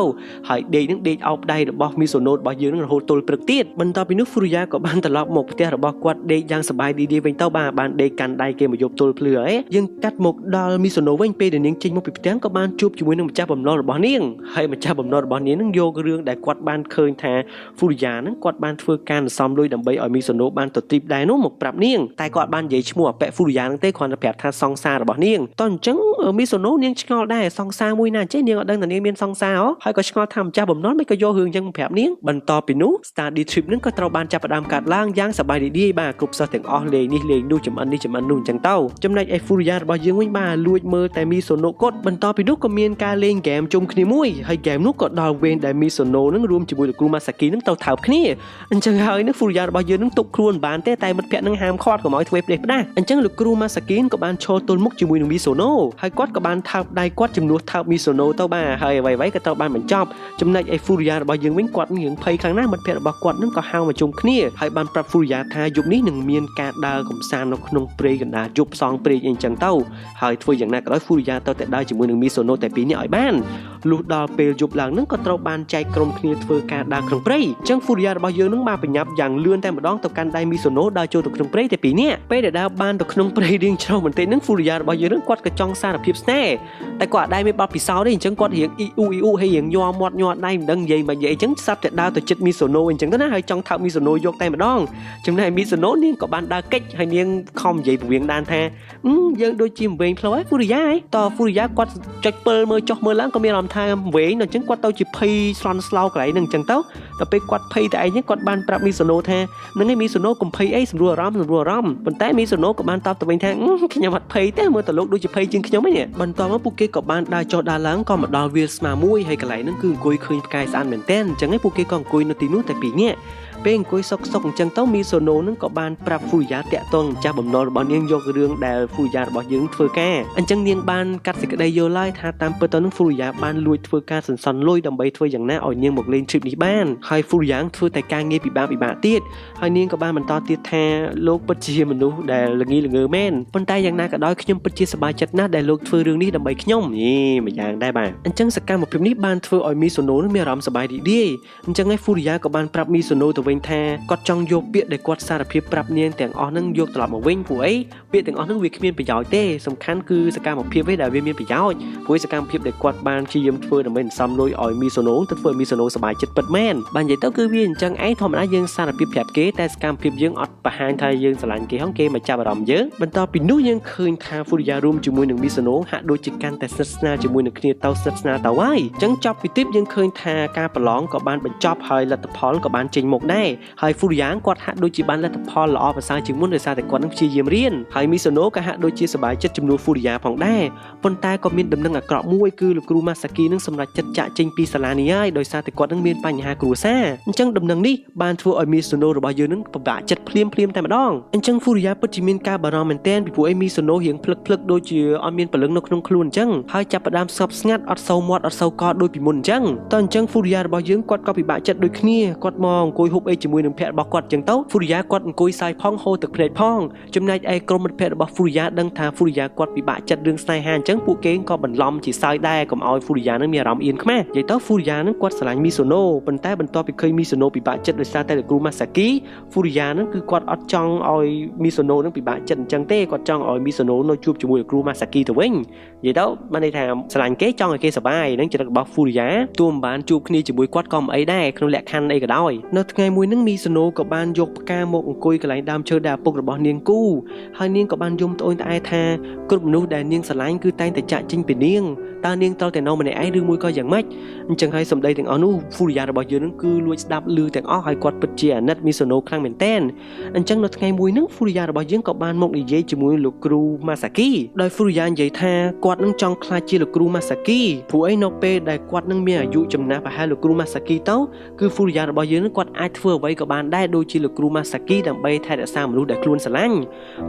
ៅហើយដេកនឹងដេកអោបដៃរបស់មីសូណូរបស់យើងនឹងរហូតទល់ព្រឹកទៀតបន្ទាប់ពីនោះហ្វូរីយ៉ាក៏បានត្រឡប់មកផ្ទះរបស់គាត់ដេកយ៉ាងសប្បាយរីករាយវិញទៅបាទបានដេកកាន់ដៃគេមកយប់ទល់ភ្លឺអីយើងកាត់មកដល់មីសូណូវិញពេលដែលនាងចេញមកពីផ្ទះក៏បានជួបជាមួយនឹងម្ចាស់បំណុលរបស់នាងហើយម្ចាស់បំណុលរបស់នាងនឹងយករឿងដែលគាត់បានឃើញថាហ្វូរីយ៉ានឹងគាត់បានធ្វើការសន្សំលុយដើម្បីឲ្យមីសូណូបានទៅ trip ដែរនោះមកប្រាប់នាងតែគាត់បាននិយាយឈ្មោះអពៈហ្វូរីយ៉ានឹងទេគ្រាន់តែប្រាប់ថាសង្សាររបស់នាងតោះអញ្ចឹងមីសូណូនាងឆ្ងល់ដែរសង្សារមួយណាចេះនាងអត់ដឹងថានាងមានសង្សារហ៎ហើយក៏ឆ្ងល់ថាម្ចាស់បំណុលមិនក៏យករឿងអញ្ចឹងមកប្រាប់នាងបន្ទាប់ពីនោះ study trip នឹងក៏ត្រូវបានចាប់ផ្ដើមកាត់ឡើងយ៉ាងសប្បាយរីករាយបាទគ្រប់សិស្សទាំងអស់លេងនេះលេងនោះចំអិននេះចំអិននោះអញ្ចឹងទៅចំណែកឯហ្វូរីយ៉ារបស់យើងវិញបាទលួចមើលតែមីសូណូគាត់បន្ទាប់ពីនោះក៏មានការលេងហ្គេមជុំគ្នាមួយហើយហ្គេមនោះក៏ដល់វេនដែលមីសូណូនឹងរួមជាមួយលោកគ្រូម៉ាសាគីនឹងទៅថើបគ្នាអញ្ចឹងហើយនឹងហ្វូរីយ៉ារបស់យើងនឹងទប់ខ្លួនបានទេតែមិត្តភក្តិនឹងហាមឃាត់កុំឲ្យធ្វើផ្ដេសផ្ដាសអញ្ចឹងលោកគ្រូម៉ាសាគីក៏បានឈរទល់មុខជាមួយនឹងមីសូណូហើយគាត់ក៏បានថើបដៃគាត់ជំនួសថើបមីសូណូទៅបាទហើយអ្វីៗក៏ត្រូវបានបញ្ចប់ចំណែកឯហ្វូរីយ៉ារបស់យើងវិញគាត់នឹងភ័យខ្លាំងណាស់មិត្តភក្តិរបស់គាត់នឹងក៏ហៅមកជុំគ្នាហើយបានប្រាប់ហ្វូរីយ៉ាថាយប់នេះនឹងមានការដើរកំសាន្តនៅក្នុងព្រៃកណ្ដាលយប់ផ្សងព្រេងអីអញ្ចឹងទៅហើយធ្វើយ៉ាងណាក៏ដោយហ្វូរីយ៉ាទៅតែដើរជាមួយនឹងមីសូណូតែពីរនាក់ឲ្យបានលុះដល់ពេលយប់ឡើងនឹងក៏ត្រូវបានចែកក្រុមគ្នាធ្វើការដើរក្នុងព្រៃអញ្ចឹងហ្វូរីយ៉ារបស់យើងនឹងបានបញ្ញាប់យ៉ាងលឿនតែម្ដងទៅកាន់ដៃមីសូណូដើរចូលទៅក្នុងព្រៃតែពីរនាក់ពេលដែលដើរបានទៅក្នុងព្រៃរៀងជ្រៅបន្តិចនឹងហ្វូរីយ៉ារបស់យើងនឹងគាត់ក៏ចង់សារភាពស្នេហ៍តែគាត់អត់ដែរមានបទពិសោធន៍ទេអញ្ចឹងគាត់រៀងអ៊ីអ៊ូអ៊ីអ៊ូហើយរៀងញ័រមាត់ញ័រដៃមិនដឹងនិយាយមកនិយាយអញ្ចឹងស្រាប់តែដើរទៅចិត្តមីសូណូអញ្ចឹងទៅណាហើយចង់ថើបមីសូណូយកតែម្ដងចំណែកមីសូណូនាងក៏បានដើរកិច្ចហើយនាងខំនិយាយពវៀងដានថាយើងដូចជាវែងផ្លូវហើយហ្វូរីយ៉ាហ៎តហ្វូរីយ៉ាគាត់ចុចពិលមើលចុះមើលឡើងក៏មានអារម្មណ៍ថាវែងដល់អញ្ចឹងគាត់ទៅជាភ័យស្លន់ស្លោកន្លែងហ្នឹងអញ្ចឹងទៅដល់ពេលគាត់ភ័យតែឯងគាត់បានប្រាប់មីសូណូថាហ្នឹងឯងមីសូណូកុំភ័យអីសម្រួលអារម្មណ៍សម្រួលអារម្មណ៍ប៉ុន្តែមីសូណូក៏បានតបទៅវិញថាខ្ញុំអត់ភ័យទេមើលទៅលោកដូចជាភ័យជាងខ្ញុំហ្នឹងបន្ទាប់មកពួកគេក៏បានដើរចុះដើរឡើងក៏មកដល់វាលស្មាមួយហើយកន្លែងហ្នឹងគឺអង្គុយឃើញផ្កាយស្អាតមែនទែនអញ្ចឹងឯងពួកគេក៏អង្គុយនៅទីនោះតែពីរនាក់ពេលអង្គុយសុកសុកអញ្ចឹងទៅមីសូណូនឹងក៏បានប្រាប់ហ្វូរីយ៉ាតាក់ទងម្ចាស់បំណុលរបស់នាងយករឿងដែលហ្វូរីយ៉ារបស់យើងធ្វើការអញ្ចឹងនាងបានកាត់សេចក្តីយល់ឡើយថាតាមពិតទៅនឹងហ្វូរីយ៉ាបានលួចធ្វើការសន្សំលុយដើម្បីធ្វើយ៉ាងណាឲ្យនាងមកលេង trip នេះបានហើយហ្វូរីយ៉ាធ្វើតែការងារពិបាកពិបាកទៀតហើយនាងក៏បានបន្តទៀតថាលោកពិតជាមនុស្សដែលល្ងីល្ងើមែនប៉ុន្តែយ៉ាងណាក៏ដោយខ្ញុំពិតជាសប្បាយចិត្តណាស់ដែលលោកធ្វើរឿងនេះដើម្បីខ្ញុំយេមួយយ៉ាងដែរបាទអញ្ចឹងសកម្មភាពនេះបានធ្វើឲ្យមីសូណូនឹងមានអារម្មណ៍សប្បាយរីករាយអញ្ចឹងហើយហ្វូរីយ៉ាក៏បានប្រាប់មីសូណូទៅវិញថាគាត់ចង់យកពាក្យដែលគាត់សារភាពប្រាប់នាងទាំងអស់ហ្នឹងយកត្រឡប់មកវិញព្រោះអីពាក្យទាំងអស់ហ្នឹងវាគ្មានប្រយោជន៍ទេសំខាន់គឺសកម្មភាពឯងដែលវាមានប្រយោជន៍ព្រោះសកម្មភាពដែលគាត់បានព្យាយាម យាមធ្វើដើម្បីសន្សំលុយឲ្យមីសូណូទៅធ្វើឲ្យមីសូណូសប្បាយចិត្តពិតមែនបាទនិយាយទៅគឺវាអញ្ចឹងឯងធម្មតាយើងសារភាពប្រាប់គេតែសកម្មភាពយើងអត់បង្ហាញថាយើងស្រឡាញ់គេហងគេមកចាប់អារម្មណ៍យើងបន្ទាប់ពីនោះយើងឃើញថាហ្វូរីយ៉ារួមជាមួយនឹងមីសូណូហាក់ដូចជាកាន់តែស្និទ្ធស្នាលជាមួយនឹងគ្នាទៅស្និទ្ធស្នាលទៅហើយអញ្ចឹងចប់ពីទីបយើងឃើញថាការប្រឡងក៏បានបញ្ចប់ហើយលទ្ធផលក៏បានចេញមកដែរហើយហ្វូរីយ៉ាគាត់ហាក់ដូចជាបានលទ្ធផលល្អប្រសើរជាងមុនដោយសារតែគាត់នឹងព្យាយាមរៀនហើយមីសូណូក៏ហាក់ដូចជាសប្បាយចិត្តជំនួសហ្វូរីយ៉ាផងដែរប៉ុន្តែក៏មានដំណឹងអាក្រក់មួយគឺលោកគ្រូម៉ាសាគីនឹងសម្រេចចិត្តចាក់ចេញពីសាលានេះហើយដោយសារតែគាត់នឹងមានបញ្ហាគ្រួសារអញ្ចឹងដំណឹងនេះបានធ្វើឲ្យមីសូណូរបស់យើងនឹងពិបាកចិត្តភ្លាមភ្លាមតែម្ដងអញ្ចឹងហ្វូរីយ៉ាពិតជាមានការបារម្ភមែនទែនពីព្រោះអីមីសូណូរៀងភ្លឹកភ្លឹកដូចជាអត់មានព្រលឹងនៅក្នុងខ្លួនអញ្ចឹងហើយចាប់ផ្ដើមស្ងប់ស្ងាត់អត់សូវមាត់អត់សូវកដូចពីមុនអញ្ចឹងតើអញ្ចឹងហ្វូរីយ៉ារបស់យើងគាត់ក៏ពិបាកចិត្តដូចគ្នាគាត់មកអង្គុយហូបអីជាមួយនឹងភ័ក្ររបស់គាត់អញ្ចឹងទៅហ្វូរីយ៉ាគាត់អង្គុយសាយផងហូរទឹកភ្នែកផងចំណែកឯក្រុមមិត្តភ័ក្តិរបស់ហ្វូរីយ៉ាដឹងថាហ្វូរីយ៉ាគាត់ពិបាកចិត្តរឿងស្នេហាអញ្ចឹងពួកគេក៏បន្លំជាសើចដែរកុំឲ្យហ្វូរីយ៉ានឹងមានអារម្មណ៍អៀនខ្មាស់និយាយទៅហ្វូរីយ៉ានឹងគាត់ស្រឡាញ់មីសូណូប៉ុន្តែបន្ទាប់ពីឃើញមីសូណូពិបាកចិត្តដោយសារតែលោកគ្រូម៉ាសាគីហ្វូរីយ៉ានឹងគឺគាត់អត់ចង់ឲ្យមីសូណូនឹងពិបាកចិត្តអញ្ចឹងទេគាត់ចង់ឲ្យមីសូណូនៅជួបជាមួយលោកគ្រូម៉ាសាគីទៅវិញនិយាយទៅបានន័យថាស្រឡាញ់គេចង់ឲ្យគេសប្បាយនឹងចរិតរបស់ហ្វូរីយ៉ាទោះមិនបានជួបគ្នាជាមួយគាត់ក៏មិនអីដែរក្នុងលក្ខខណ្ឌអីក៏ដោយនៅថ្ងៃមួយនឹងមីសូណូក៏បានយកផ្កាមកអង្គុយកន្លែងដើមឈើដែលឪពុករបស់នាងគូហើយនាងក៏បានយំត្អូញត្អែថាគ្រប់មនុស្សដែលនាងស្រឡាញ់គឺតែងតែចាក់ចេញពីនាងតើនាងត្រូវតែនៅម្នាក់ឯងឬមួយក៏យ៉ាងម៉េចអញ្ចឹងហើយសម្ដីទាំងអស់នោះហ្វូរីយ៉ារបស់យើងនឹងគឺលួចស្ដាប់ឮទាំងអស់ហើយគាត់ពិតជាអាណិតមីសូណូខ្លាំងមែនទែនអញ្ចឹងនៅថ្ងៃមួយនឹងហ្វូរីយ៉ារបស់យើងក៏បានមកនិយាយជាមួយលោកគ្រូម៉ាសាគីដោយហ្វូរីយ៉ានិយាយថាគាត់នឹងចង់ក្លាយជាលោកគ្រូម៉ាសាគីព្រោះអីនៅពេលដែលគាត់នឹងមានអាយុចំណាស់ប្រហែលលោកគ្រូម៉ាសាគីទៅគឺហ្វូរីយ៉ារបស់យើងនឹងគាត់អាចធ្វើអ្វីក៏បានដែរដូចជាលោកគ្រូម៉ាសាគីដើម្បីថែរក្សាមនុស្សដែលខ្លួនស្រឡាញ់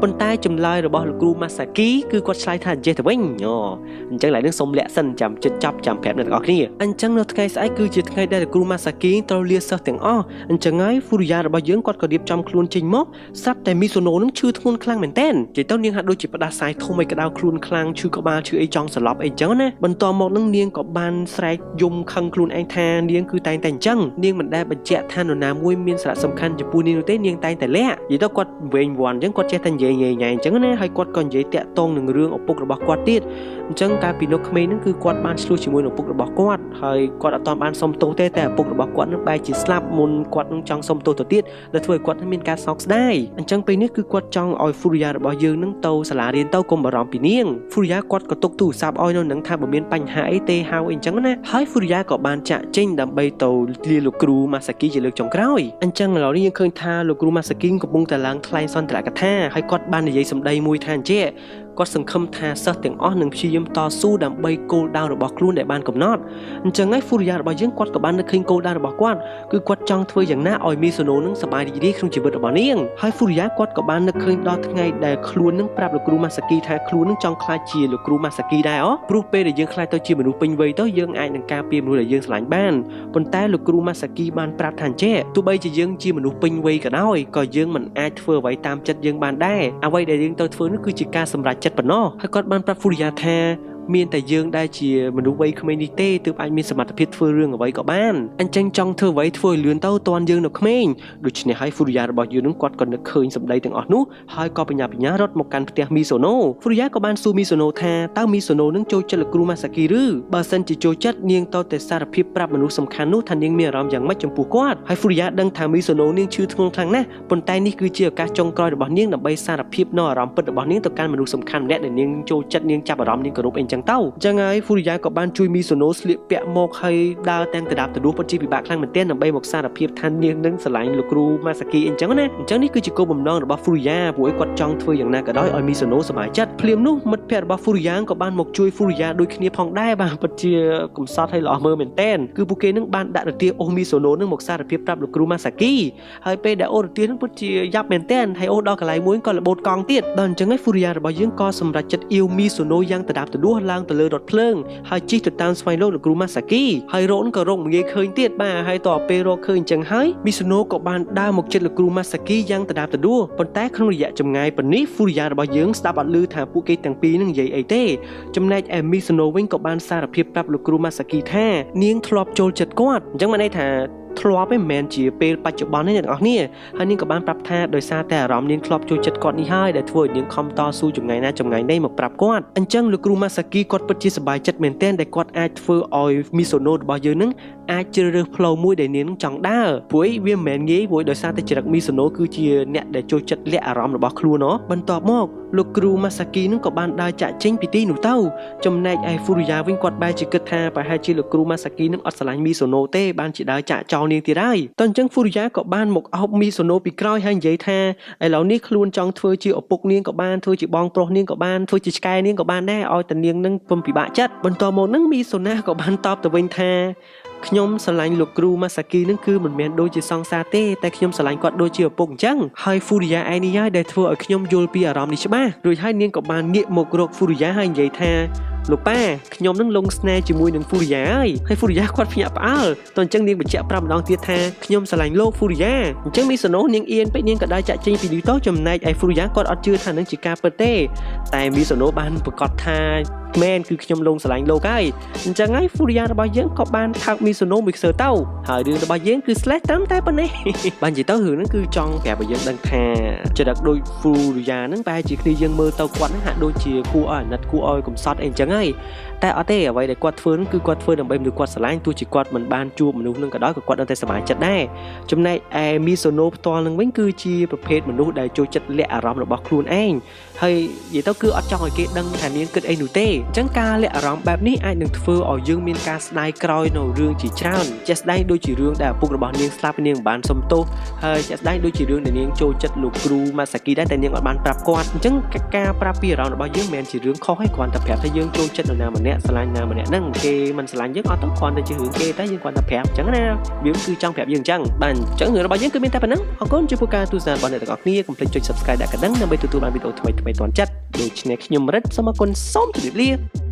ប៉ុន្តែចម្លើយរបស់លោកគ្រូម៉ាសាគីគឺគាត់ឆ្លើយថាចេះទៅវិញអូអញ្ចឹងឡើយនឹងសុំលាក់សិនចាំចិត្តចាប់ចាំប្រាប់អ្នកទាំងអស់គ្នាអញ្ចឹងនៅថ្ងៃស្អែកគឺជាថ្ងៃដែលលោកគ្រូម៉ាសាគីត្រូវលាសិស្សទាំងអស់អញ្ចឹងហើយហ្វូរីយ៉ារបស់យើងគាត់ក៏រៀបចំខ្លួនចេញមកស្រាប់តែមីសូណូនឹងឈឺធ្ងន់ខ្លាំងមែនទែននិយាយទៅនាងហាក់ដូចជាផ្ដាសាយធំឲ្យក្តៅខ្លួនខ្លាំងឈឺក្បាលឈឺអីចង់សន្លប់អីចឹងណាបន្ទាប់មកនឹងនាងក៏បានស្រែកយំខឹងខ្លួនឯងថានាងគឺតែងតែអញ្ចឹងនាងមិនដែលបញ្ជាក់ថានរណាមួយមានសារៈសំខាន់ចំពោះនាងនោះទេនាងតែងតែលាក់និយាយទៅគាត់វែងវាន់អញ្ចឹងគាត់ចេះតែនិយាយញ៉ៃញ៉ៃអញ្ចឹងណាហើយគាត់ក៏និយាយតាក់ទងនឹងរឿងឪពុករបស់គាត់ទៀតអញ្ចឹងកាលពីនៅក្មេងហ្នឹងគឺគាត់បានឆ្លោះជាមួយនឹងឪពុករបស់គាត់ហើយគាត់អត់ទាន់បានសុំទោសទេតែឪពុករបស់គាត់នឹងបែរជាស្លាប់មុនគាត់នឹងចង់សុំទោសទៅទៀតដែលធ្វើឲ្យគាត់នឹងមានការសោកស្ដាយអញ្ចឹងពេលនេះគឺគាត់ចង់ឲ្យហ្វូរីយ៉ារបស់យើងនឹងទៅសាលារៀនទៅកុំបារម្ភពីនាងហ្វូរីយ៉ាគាត់ក៏ទុកទូរស័ព្ទឲ្យនៅនឹងថាបើមានបញ្ហាអីទេហៅអីអញ្ចឹងណាហើយហ្វូរីយ៉ាក៏បានចាក់ចេញដើម្បីទៅលាលោកគ្រូម៉ាសាគីជាលើកចុងក្រោយអញ្ចឹងឥឡូវនេះយើងឃើញថាលោកគ្រូម៉ាសាគីកំពុងតែឡើងថ្លែងសន្ទរកថាហើយគាត់បាននិយាយសម្ដីមួយថាអញ្ចេះគាត់សង្ឃឹមថាសិស្សទាំងអស់នឹងព្យាយាមតស៊ូដើម្បីគោលដៅរបស់ខ្លួនដែលបានកំណត់អញ្ចឹងហើយហ្វូរីយ៉ារបស់យើងគាត់ក៏បាននឹកឃើញគោលដៅរបស់គាត់គឺគាត់ចង់ធ្វើយ៉ាងណាឲ្យមីសូណូនឹងសប្បាយរីករាយក្នុងជីវិតរបស់នាងហើយហ្វូរីយ៉ាគាត់ក៏បាននឹកឃើញដល់ថ្ងៃដែលខ្លួននឹងប្រាប់លោកគ្រូម៉ាសាគីថាខ្លួននឹងចង់ក្លាយជាលោកគ្រូម៉ាសាគីដែរអូព្រោះពេលដែលយើងក្លាយទៅជាមនុស្សពេញវ័យទៅយើងអាចនឹងការពារមនុស្សដែលយើងស្រឡាញ់បានប៉ុន្តែលោកគ្រូម៉ាសាគីបានប្រាប់ថាអញ្ចេះទោះបីជាយើងជាមនុស្សពេញវ័យក៏ដោយក៏យើងមិនអាចធ្វើអ្វីតាមចិត្តយើងបានដែរអ្វីដែលយើងត្រូវធ្វើនោះគឺជាការសម្រេចចិត្តប៉ុណ្ណោះហើយគាត់បានប្រាប់ហ្វូរីយ៉ាថាមានតែយើងដែលជាមនុស្សវ័យក្មេងនេះទេទើបអាចមានសមត្ថភាពធ្វើរឿងអ្វីក៏បានអញ្ចឹងចង់ធ្វើអ្វីធ្វើឲ្យលឿនទៅតាន់យើងនៅក្មេងដូច្នេះហើយហ្វូរីយ៉ារបស់យើងនឹងគាត់ក៏នឹកឃើញសម្ដីទាំងអស់នោះហើយក៏បញ្ញាបញ្ញារត់មកកាន់ផ្ទះមីសូណូហ្វូរីយ៉ាក៏បានសួរមីសូណូថាតើមីសូណូនឹងចូលចិត្តលោកគ្រូម៉ាសាគីឬបើសិនជាចូលចិត្តនាងតើតែសារភាពប្រាប់មនុស្សសំខាន់នោះថានាងមានអារម្មណ៍យ៉ាងម៉េចចំពោះគាត់ហើយហ្វូរីយ៉ាដឹងថាមីសូណូនាងឈឺធ្ងន់ខ្លាំងណាស់ប៉ុន្តែនេះគឺជាឱកាសចុងក្រោយរបស់នាងដើម្បីសារភាពនៅអារម្មណ៍ពិតរបស់នាងទៅកាន់មនុស្សសំខាន់ម្នាក់ដែលនាងចូលចិត្តនាងចាប់អារម្មណ៍នាងគោរពអីចឹងទៅអញ្ចឹងហើយហ្វូរីយ៉ាក៏បានជួយមីសូណូស្លៀកពាក់មកហើយដើរទាំងដដាបទដួសពិតជាពិបាកខ្លាំងមែនទែនដើម្បីមកសារភាពថានាងនឹងស្រឡាញ់លោកគ្រូម៉ាសាគីអីចឹងណាអញ្ចឹងនេះគឺជាគោលបំណងរបស់ហ្វូរីយ៉ាព្រោះឯគាត់ចង់ធ្វើយ៉ាងណាក៏ដោយឲ្យមីសូណូសប្បាយចិត្តភ្លាមនោះមិត្តភ័ក្តិរបស់ហ្វូរីយ៉ាក៏បានមកជួយហ្វូរីយ៉ាដូចគ្នាផងដែរបាទពិតជាកំសត់ហើយល្អមើលមែនទែនគឺពួកគេនឹងបានដាក់រទាអូសមីសូណូនឹងមកសារភាពប្រាប់លោកគ្រូម៉ាសាគីហើយពេលដែលអូសរទានឹងពិតជាយ៉ាប់មែនទែនហើយអូសដល់កន្លែងមួយក៏របូតកង់ទៀតដល់អញ្ចឹងហើយហ្វូរីយ៉ារបស់យើងក៏សម្រេចចិត្តអៀវមីសូណូយ៉ាងដដាបទដួសឡើងទៅលើរថភ្លើងហើយជិះទៅតាមស្វែងរកលោកគ្រូម៉ាសាគីហើយរកក៏រកមិនងាយឃើញទៀតបាទហើយតទៅពេលរកឃើញអញ្ចឹងហើយមីសូណូក៏បានដើរមកជិតលោកគ្រូម៉ាសាគីយ៉ាងដដាបទដួសប៉ុន្តែក្នុងរយៈចម្ងាយប៉ុណ្នេះហ្វូរីយ៉ារបស់យើងស្ដាប់អត់ឮថាពួកគេទាំងពីរនឹងនិយាយអីទេចំណែកឯមីសូណូវិញក៏បានសារភាពប្រាប់លោកគ្រូម៉ាសាគីថានាងធ្លាប់ចូលចិត្តគាត់អញ្ចឹងមានន័យថា ធ្លាប់ទេមិនមែនជាពេលបច្ចុប្បន្នទេអ្នកទាំងអស់គ្នាហើយនាងក៏បានប្រាប់ថាដោយសារតែអារម្មណ៍នាងធ្លាប់ចូលចិត្តគាត់នេះហើយដែលធ្វើឲ្យនាងខំតស៊ូចម្ងាយណាចម្ងាយណីមកប្រាប់គាត់អញ្ចឹងលោកគ្រូម៉ាសាគីគាត់ពិតជាសប្បាយចិត្តមែនទែនដែលគាត់អាចធ្វើឲ្យមីសូណូរបស់យើងនឹងអាចជ្រើសរើសផ្លូវមួយដែលនាងនឹងចង់ដើរព្រោះអីវាមិនមែនងាយព្រោះដោយសារតែចរិតមីសូណូគឺជាអ្នកដែលចូលចិត្តលាក់អារម្មណ៍របស់ខ្លួនហ៎បន្ទាប់មកលោកគ្រូម៉ាសាគីនឹងក៏បានដើរចាក់ចេញពីទីនោះទៅចំណែកឯហ្វូរីយ៉ាវិញគាត់បែរជាគិតថាប្រហែលជាលោកគ្រូម៉ាសាគីនឹងអត់ស្រឡាញ់មីសូណូទេបានជាដើរចាក់ចោលនាងទៀតហើយតោះអញ្ចឹងហ្វូរីយ៉ាក៏បានមកអោបមីសូណូពីក្រោយហើយនិយាយថាឥឡូវនេះខ្លួនចង់ធ្វើជាឪពុកនាងក៏បានធ្វើជាបងប្រុសនាងក៏បានធ្វើជាឆ្កែនាងក៏បានដែរឲ្យតែនាងនឹងពុំពិបាកចិត្តបន្ទាប់មកនឹងមីសូណាក៏បានតបទៅវិញថាខ្ញុំស្រឡាញ់លោកគ្រូម៉ាសាគីនឹងគឺមិនមែនដូចជាសង្សារទេតែខ្ញុំស្រឡាញ់គាត់ដូចជាឪពុកអញ្ចឹងហើយហ្វូរីយ៉ាឯនេះហើយដែលធ្វើឲ្យខ្ញុំយល់ពីអារម្មណ៍នេះច្បាស់រួចហើយនាងក៏បានងាកមករកហ្វូរីយ៉ាហើយនិយាយថាលោកប៉ាខ្ញុំនឹងលងស្នេហ៍ជាមួយនឹងហ្វូរីយ៉ាហើយហើយហ្វូរីយ៉ាគាត់ភ្ញាក់ផ្អើលតោះអញ្ចឹងនាងបញ្ជាក់ប្រាប់ម្ដងទៀតថាខ្ញុំស្រឡាញ់លោកហ្វូរីយ៉ាអញ្ចឹងមីសូណូនាងអៀនពេកនាងក៏ដើរចាក់ចេញពីនេះទៅចំណែកឯហ្វូរីយ៉ាគាត់អត់ជឿថានឹងជាការពិតទេតែមីសូណូបានប្រកាសថាមែនគឺខ្ញុំលងស្រឡាញ់លោកហើយអញ្ចឹងហើយហ្វូរីយ៉ារបស់យើងក៏បានថើបមីសូណូមួយខ្សើទៅហើយរឿងរបស់យើងគឺ slash ត្រឹមតែប៉ុណ្ណេះ បាននិយាយទៅរឿងហ្នឹងគឺចង់ប្រាប់ឲ្យយើងដឹងថាចរិតដូចហ្វូរីយ៉ាហ្នឹងប្រហែលជាគ្នាយើងមើលទៅគាត់ហ្នឹងហាក់ដូចជាគួរឲ្យអាណិតគួរឲ្យកំសត់អីអញ្ចឹងហើយតែអត់ទេអ្វីដែលគាត់ធ្វើហ្នឹងគឺគាត់ធ្វើដើម្បីមនុស្សគាត់ស្រឡាញ់ទោះជាគាត់មិនបានជួបមនុស្សហ្នឹងក៏ដោយក៏គាត់នៅតែសប្បាយចិត្តដែរចំណែកឯមីសូណូផ្ទាល់ហ្នឹងវិញគឺជាប្រភេទមនុស្សដែលចូលចិត្តលាក់អារម្មណ៍របស់ខ្លួនឯងហើយនិយាយទៅគឺអត់ចង់ឲ្យគេដឹងថានាងគិតអីនោះទេអញ្ចឹងការលាក់អារម្មណ៍បែបនេះអាចនឹងធ្វើឲ្យយើងមានការស្ដាយក្រោយនៅរឿងជាច្រើនជាក់ស្ដែងដូចជារឿងដែលឪពុករបស់នាងស្លាប់នាងមិនបានសុំទោសហើយជាក់ស្ដែងដូចជារឿងដែលនាងចូលចិត្តលោកគ្រូម៉ាសាគីដែរតែនាងអត់បានប្រាប់គាត់អញ្ចឹងការប្រាប់ពីអារម្មណ៍របស់យើងមិនមែនជារឿងខុសទេគ្រាន់តែប្រាប់ថាយើងចូលចិត្តនរណាម្នាក់ស្រឡាញ់ណាម្នាក់ហ្នឹងគេមិនស្រឡាញ់យើងអត់ទៅគ្រាន់តែជារឿងគេតែយើងគ្រាន់តែប្រាប់អញ្ចឹងណាវាគឺចង់ប្រាប់យើងអញ្ចឹងបាទអញ្ចឹងរឿងរបស់យើងគឺមានតែប៉ុណ្ណឹងអរគុណចំពោះការទស្សនារបស់អ្នកទាំងអស់គ្នាកុំភ្លេចចុច Subscribe ដាក់កណ្ដឹងដើម្បីទទួលបានវីដេអូថ្មីៗទាន់ចិត្តដូច្នេះខ្ញុំរិទ្ធសូមអរគុណសូមជម្រាបលា។